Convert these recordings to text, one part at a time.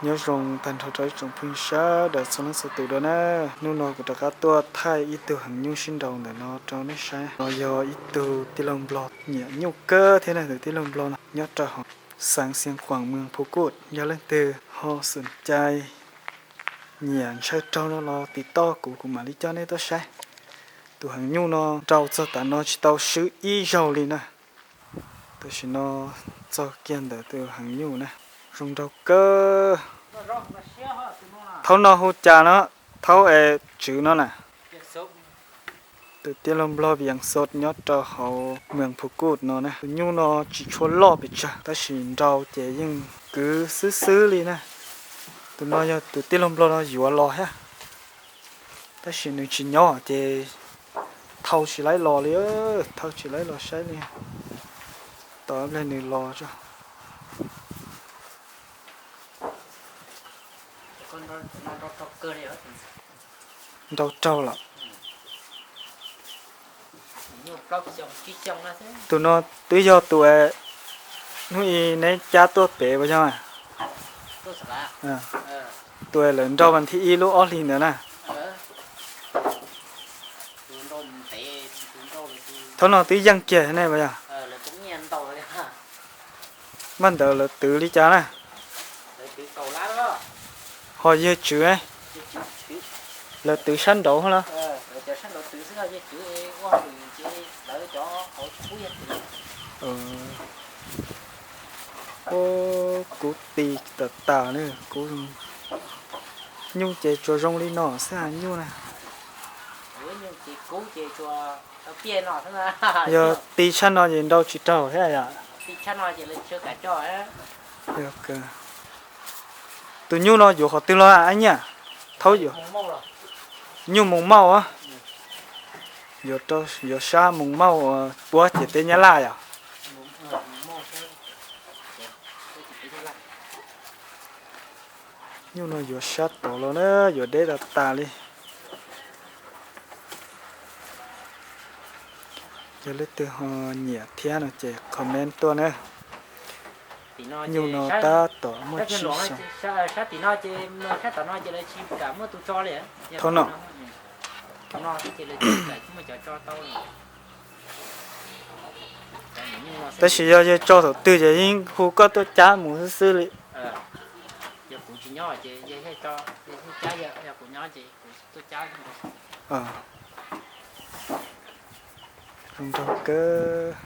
Nyob zoo tag nrho rau ib tsoom phooj ywg sawv daws txhua leej txhua tus dua na. Hnub no kuv rov qab tuaj thaij ib tug heev nyuj sib nraus ntawm no rau nej saib. No yog ib tug tij laug nplog nyiam nyuj kawg thiab na. Tus tij laug nplog no nyob rau hauv xeev Xiav Khuam, moos Phu Kuj. Yog leej twg ho xom cai nyiam ntshaw raug no los tiv toj kuv, kuv mam li coj nej tuaj saib. Tus heev nyuj no nraus txog tav no tsis tau swb ib zaug li na. Tam sim no txog kiag ntawm tus heev nyuj na, zoo nraug kawg. Thaub no hu cas no? Thaub es tswv no na. Tus tij laug nplog Vias Xos nyob rau hauv moos Phu Kuj no na. Tus nyuj no tsis tshua loj pes tsawg tab sis nraus ces yeej kwv xwb xwb li na. Tus no yog tus tij laug nplog no yuav los thiab, tab sis nws tsis nyob ces thau tsis laib los li, thau tsis laib los saib li. Tos ib pliag nws los tso. Nraus raug lawm. Tus no twb yog tus hnub i neb cab tuaj pem puas yog? Tus lawv nraus vas thib ib lub ob hlis ntawd na. Thaum no twb yeej kiag ne puas yog? Npaj ntawd lawv twv li cas na? Ho yawg tswv, lawv twv sab nraud los? Kuv tis tas tas na, kuv nyuj ces tsuas zoo li no xwb nyuj na. Yog tis tshaj no ces nraus tsis raug thiab yom? Tus nyuj no yuav qhov twg los a nyiaj? Thaub yuav nyuj Moos Mauj, yuav sab Moos Mauj puab ciam teb Nyab Laj yom? Nyuj no yuav sab tod los na, yuav deb tas tas li. Yog leej twg ho nyiam thiab no ces comment tuaj na. Nyuj no tab tom muaj tsib xyoo. Thaum no, tab sis yog yawg tso thaum twg ces yeej hu koj tuaj cab mus xwb xwb li. Zoo nraug kawg.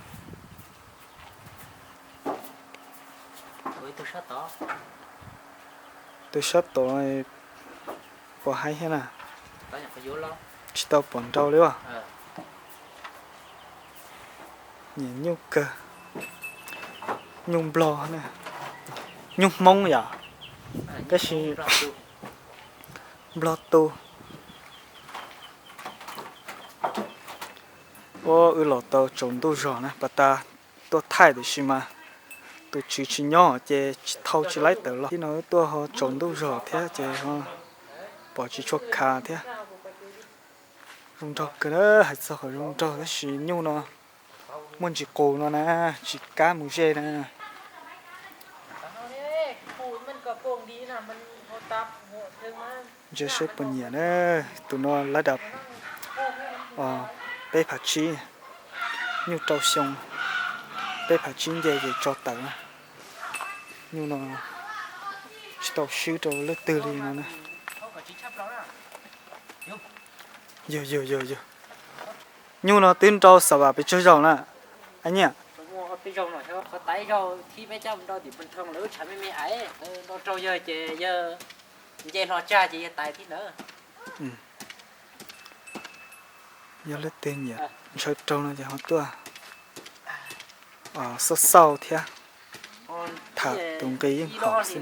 Tus sab tod puas haib thiab na? Tsis tau pom nraus li as. Nyiam nyuj kawg. Nyuj nplog, nyuj Hmoob yom, tab sis nplog tu. Ua wb los tau tsaus ntuj zog na, pas tas tuaj thaij tiam sis mas tus tswv tsis nyob ces tsis thau tsis laib tawm los. Tib no wb tuaj ho tsaus ntuj zog thiab ces pom tsis tshua khav thiab. Zoo nraug kawg na, hais txog qhov zoo nraug tab sis nyuj no muaj ntsis qus no na, tsis kam mus ze na. Ntsia seb puas nyiam na, tus no lab dab peb phav tsib, nyuj rau xyoo, peb phav tsib nce ces tso tawm na. Nyuj no tsis tau swb rau leej twg li no na. Yog yog yog yog. Nyuj no twb nrau xav vam pes tsawg zaus na, a nyiaj? Peb zaug no, qhov tais zaug thib peb cab nrau tim Pag Thoo lawv tshav me me ais, nrau raug yawg ces yawg nce hlo tsag ces yawg tais thib ntawd. Yog leej twg nyiam ntshaw raug no ces ho tuaj xauj xauj thiab. Tham tus nqi yeej haum xwb.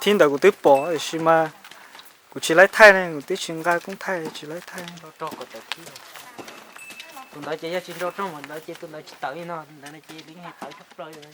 Thib ntawd kuv twb pom tiam sis mas kuv tsis laib thaij ne, kuv twb tsis nqa koob thaij tsis laib thaij. Tus ntawd ces yog tsis nrau raug ntawd ces tus ntawd tsis tawm li no, tus ntawd ces li tawv tshaj plaws li.